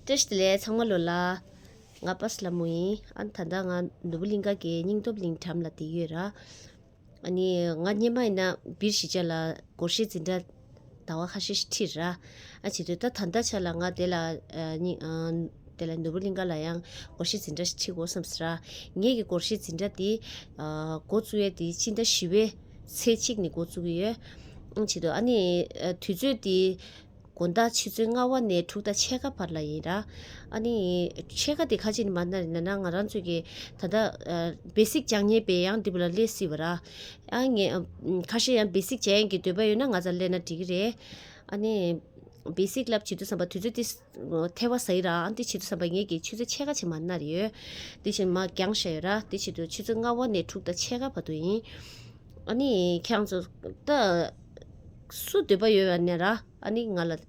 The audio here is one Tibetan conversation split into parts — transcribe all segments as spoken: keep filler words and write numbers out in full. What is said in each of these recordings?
བཀྲ་ཤིས་བདེ་ལེགས་ཚང་མ་ལོ་ལ། ང་པ་སི་ལྷ་མོ་ཡིན། ཨ་ད་ལྟ་ང་ནོར་བུ་གླིང་ག་གི་སྙིང་སྟོབས་གླིང་གྲམ་ལ་བསྡད་ཡོད་ར། ཨ་ནི་ང་སྔོན་མ་ཡིན་ན་སྦིར་གཞིས་ཆགས་ལ་སྒོར་གཞས་འཛིན་གྲྭ་ཟླ་བ་ཁ་ཤས་ཤིག་ཁྲིད་ར། ཨ་བྱེད་དུས་ད་ད་ལྟ་ཆ་ལ་ང་དེ་ལ་ཨ་ནི་ཨ་དེ་ལ་ནོར་བུ་གླིང་ག་ལ་ཡང་སྒོར་གཞས་འཛིན་གྲྭ་ཞིག་ཁྲིད་དགོས་བསམ་སོང་ར། ངེད་ཀྱི་སྒོར་གཞས་འཛིན་གྲྭ་དེ་ཨ་འགོ་བཙུགས་ཡས་དེ་ཕྱི་ཟླ་བཞི་པའི་ཚེས་གཅིག་ནས་འགོ་བཙུགས་ཀྱི་ཡོད། ཨ་བྱེད་དུས་ཨ་ནི་ཨ་དུས་ཚོད་དེ་དགོང་དག་ཆུ་ཚོད་ལྔ་པ་ནས་དྲུག་དང་ཕྱེད་ཀ་བར་ལ་ཡིན་ར། ཨ་ནི་ཕྱེད་ཀ་དེ་ཁ་ཅིག་ནི་མ་ན་རེད་ན་ན་ང་རང་ཚོ་གི་ད་ལྟ་ཨ་བེ་སིག་སྦྱང་མཁན་པས་ཡང་འདི་བ་ལ་སླེབས་སྲིད་པ་ར། ཨ་ངས་ཨ་ཁ་ཤས་ཡང་བེ་སིག་སྦྱང་ཡས་ཀྱི་འདོད་པ་ཡོད་ན་ང་ཚོ་སླེབས་ན་འགྲིག་གི་རེད། ཨ་ནི་བེ་སིག་བསླབ་བྱེད་དུས་བསམ་པ་དུས་ཚོད་དེ་ཐལ་བ་ཟ་ཡི་ར། ཨ་འདི་བྱེད་དུས་བསམ་པ་ངས་ཀྱི་ཆུ་ཚོད་ཕྱེད་ཀ་ཅིག་མ་ན་རེད་ཡོད། དེ་བཞིན་མ་འགྱངས་བཞག་ཡོད་ར། དེ་བྱེད་དུས་ཆུ་ཚོད་ལྔ་པ་ནས་དྲུག་དང་ཕྱེད་ཀ་བར་དུ་ཡིན། ཨ་ནི་ཁྱེད་རང་ཚོ་ད་སུ་འདོད་པ་ཡོད་པ་ནས་ར། ཨ་ནི་ང་ལ་འབྲེལ་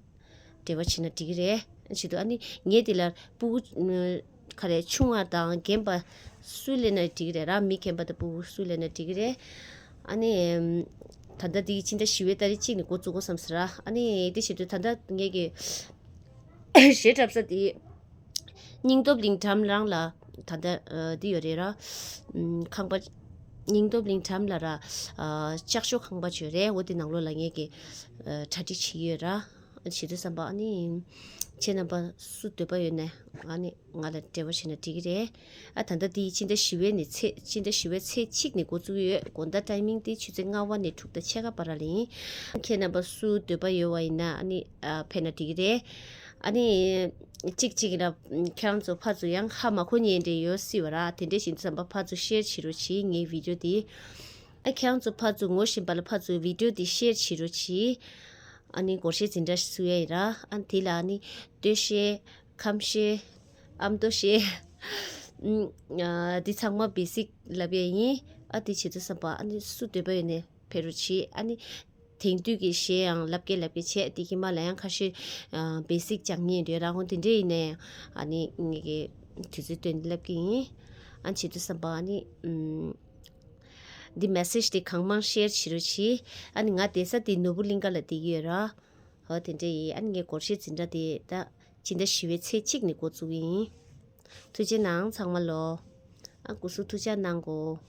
བ་བྱེད་ན་འགྲིག་གི་རེད། བྱེད་དུས་ཨ་ནི་ངས་དེ་ལ་སྤུ་གུ་ག་རེ་ཆུང་བ་དང་རྒན་པ་སུ་སླེབས་ན་འགྲིག་གི་རེད་ར། མི་རྒན་པ་དང་སྤུ་གུ་སུ་སླེབས་ན་འགྲིག་གི་རེད། ཨ་ནི་ད་ལྟ་འདི་ཕྱི་ཟླ་བཞི་པའི་ཏ་རིག་གཅིག་ནས་འགོ་བཙུགས་དགོས་བསམ་སོང་ར། ཨ་ནི་དེ་བྱེད་དུས་ད་ལྟ་ངས་ཀྱི་གཞས་འཁྲབ་ས་དེ་སྙིང་སྟོབས་གླིང་གྲམ་རང་ལ་ད་ལྟ་ཨ་འདི་ཡོད་རེད་ར། ཨམ་ཁང་པ་སྙིང་སྟོབས་གླིང་གྲམ་ལ་ར། ཨ་ལྕགས་ཤོག་ཁང་པ་ཅིག་ཡོད་རེད། འོ་དེ་ནང་ལོགས་ལ་ངས་ཀྱི་ཨ་གྲ་སྒྲིག་བྱེད་ཀྱི་ཡོད་ར། བྱེད་དུས་བསམ་པ་ཨ་ནི་ཁྱེད་རྣམ་པ་སུ་འདོད་པ་ཡོད་ན་ཨ་ནི་ང་ལ་འབྲེལ་བ་བྱས་ན་འགྲིག་གི་རེད། ཨ་ད་ལྟ་འདི་ཕྱི་ཟླ་བཞི་པའི་ནས་ཚེས་ཕྱི་ཟླ་བཞི་པའི་ཚེས་གཅིག་ནས་འགོ་བཙུགས་ཡོད། དགོང་དག་ཊའི་མིང་དེ་ཆུ་ཚོད་ལྔ་པ་ནས་དྲུག་དང་ཕྱེད་ཀ་བར་ལ་ཡིན། ཁྱེད་རྣམ་པ་སུ་འདོད་པ་ཡོད་པ་ཡིན་ན་ཨ་ནི་ཨ་ཕེབས་ན་འགྲིག་གི་རེད། ཨ་ནི་གཅིག་གཅིག་ལ་ཁྱེད་རང་ཚོ་ཕར་ཚུར་ཡང་ཧ་མ་གོ་མཁན་འདྲ་ཡོད་སྲིད་པ་ར། དེ་འདྲ་བྱེད་དུས་བསམ་པ་ཕར་ཚུར་ཤེར་བྱེད་རོགས་གྱིས་ངའི་བི་ཌིའོ་དེ། ཨ་ཁྱེད་རང་ཚོ་ཕར་ཚུར་ངོ་ཤེས་པ་ལ་ཕར་ཚུར་བི་ཌིའོ་དེ་ཤེར་བྱེད་རོགས་གྱིས། ཨ་ནི་སྒོར་གཞས་འཛིན་གྲྭ་ཞིག་བཙུགས་ཡ་ཡིན་ར། ཨ་དེ་ལ་ཨ་ནི་སྟོད་གཞས། ཁམས་གཞས། ཨ་མདོ་གཞས། ཨ་འདི་ཚང་མ་བེ་སིག་བསླབ་ཡ་ཡིན། ཨ་དེ་བྱེད་དུས་བསམ་པ་ཨ་ནི་སུ་འདོད་པ་ཡོད་ནས་ཕེབས་རོགས་གྱིས། ཨ་ནི་དེང་དུས་ཀྱི་གཞས་ཡང་བསླབ་ཀྱི་བསླབ་ཀྱི་བྱས། དེ་གི་མ་ལ་ཡང་ཁ་ཤས་ཨ་བེ་སིག་སྦྱང་མཁན་འདྲ་ར། འོ་དེ་འདྲ་ཡིན་ནའི་ཨ་ནི་ངེད་ཀྱི་དུས་ཚོད་བཏོན་ནས་བསླབ་ཀྱི་ཡིན། ཨ་བྱེད་དུས་བསམ་པ་ཨ་ནི་ཨམ། འདི་མེ་སེཇ་དེ་གང་མང་ཤེར་བྱེད་རོགས་གྱིས། ཨ་ནི་ང་བསྡད་ས་དེ་ནོར་བུ་གླིང་ག་ལ་བསྡད་ཀྱི་ཡོད་ར། ཧོ་དེ་འདྲ་ཡིན། ཨ་ནི་ངའི་སྒོར་གཞས་འཛིན་གྲྭ་དེ་ད་ཕྱི་ཟླ་བཞི་པའི་ཚེས་གཅིག་ནས་འགོ་བཙུགས་ཀྱི་ཡིན། ཐུགས་རྗེ་གནང་ཚང་མ་ལོ། ཨ་སྐུ་གཟུགས་ཐུགས་ཅག་གནང་གོ།